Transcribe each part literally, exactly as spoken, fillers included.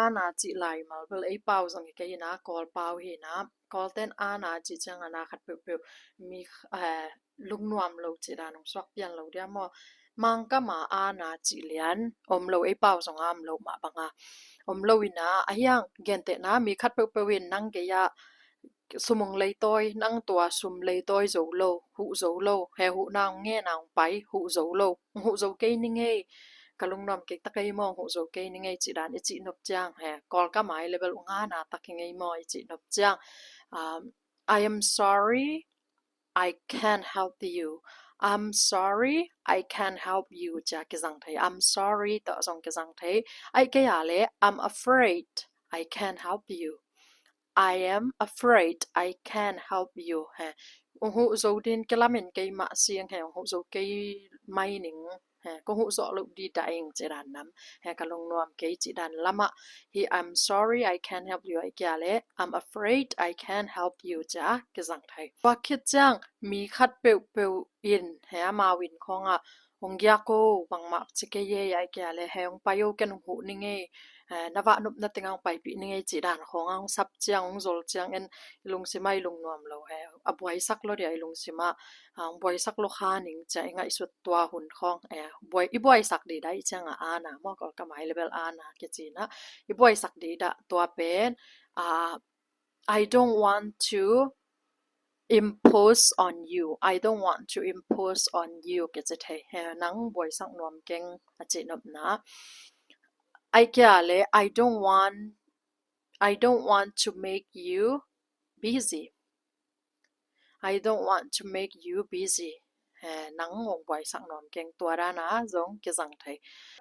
Ana cih laimal bel ei pau zong hi kei hi na, Kawl pau hi na. Kawlten ana cih ciang ana khat peuhpeuh mi, eh, lungnuam lo cih dan hong suak pian lo dia maw. Mangkam a ana cih lian om lo, ei pau zong a om lo mah bang a om lo hi na. Ahi hang gentehna mi khat peuhpeuh in nang kei ah sum hong leitawi, nang tua sum leitawi zo lo, huh zo lo, he huh na hong ngen a hong pai, huh zo lo, hong huh zo kei ni ngei, ka lungnuam kei ta kei maw, hong huh zo kei ni ngei cih dan i cih nop ciang, he Kawlkam a hi leh bel hong ana ta kei ngei maw i cih nop ciang, um, "I am sorry, I can't help you. I'm sorry, I can't help you," ci a kizang thei. "I'm sorry" tawh zong kizang thei. Ahih kei a leh, "I'm afraid, I can't help you. I am afraid, I can't help you." He, hong huh zo ding kilamen kei mah sing, he, hong huh zo kei mai ning, he, kong huh zawh loh ding dah ing cih dan lam, he, ka lungnuam kei cih dan lamah hi, "I'm sorry, I can't help you" ahih kei a leh, "I'm afraid, I can't help you" ci a kizang thei. Tua khit ciang mi khat peuhpeuh in, he, amau inn khawng ah hong giak o, bangmah ci kei ei, ahih kei a leh, he, hong pai o, ken hong huh ni ngei, eh, na vah nopna teng ah hong paipih ni ngei cih dan khawng ah hong sap ciang, hong zol ciang en i lungsim ah i lungnuam lo, he, a buaisak lo dia i lungsim ah, ah, hong buaisak lo kha ning ci a i ngaihsut tua hun khawng, eh, buai, i buaisak ding dah i ciang a ana maw, Kawlkam a hi leh bel ana kici na, i buaisak ding dah tua pen, ah, "I don't want to impose on you. I don't want to impose on you," kici thei. He, nang buaisak nuam keng a cih nopna. Ahih kei a leh, "I don't want, I don't want to make you busy. I don't want to make you busy." He, nang hong buaisak nuam keng, tua dan a zong kizang thei.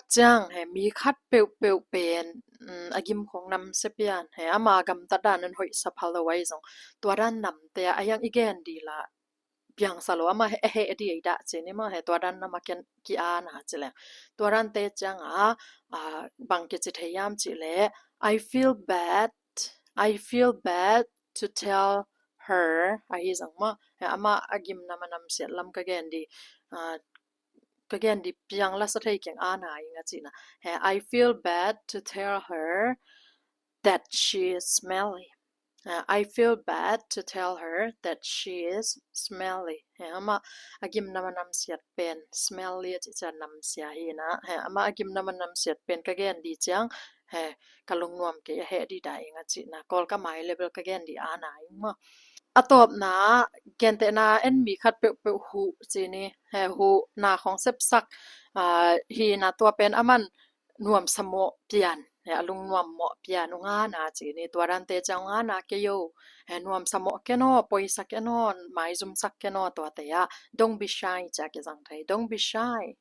Ciang, he, mi khat peuhpeuh pen, um, a gim khawng namsia pian, he, ama gamtat dan in hoih sa pha lo ahi zong, tua dan namte ah, ahi hang i gen ding lah piangsa lo, ama he, he ding ei dah ci ni maw, he, tua dan nam a ken ki-ana ci leng. Tua dante ciang a, ah, bang kici thei hiam cih leh, "I feel bad, I feel bad to tell her," ahi zong maw. He, ama a gim nam a namsiat lam ka gen ding, ah, ka gen ding piang la sa thei keng, ana ing a cihna. He, "I feel bad to tell her that she is smelly. Uh, I feel bad to tell her that she is smelly." He, ama a gim nam a namsiat pen, smelly a cih ciang namsia hi na. He, ama a gim nam a namsiat pen ka gen ding ciang, he, ka lungnuam kei a heh ding dah ing a cihna. Kawlkam a hi leh bel ka gen ding ana ing maw. A tawpna, gentehna en mi khat peuhpeuh huh ci ni, he, huh na khawng sepsak, ah, hi na, tua pen aman nuamsa mawh pian, he, a lungnuam mawh pian, hong ana ci ni, tua dante ciang hong ana kei o, he, nuamsa mawh ken aw, poisak ken aw, maizumsak ken aw, tuate ah, "Don't be shy," ci a kizang thei. "Don't be shy.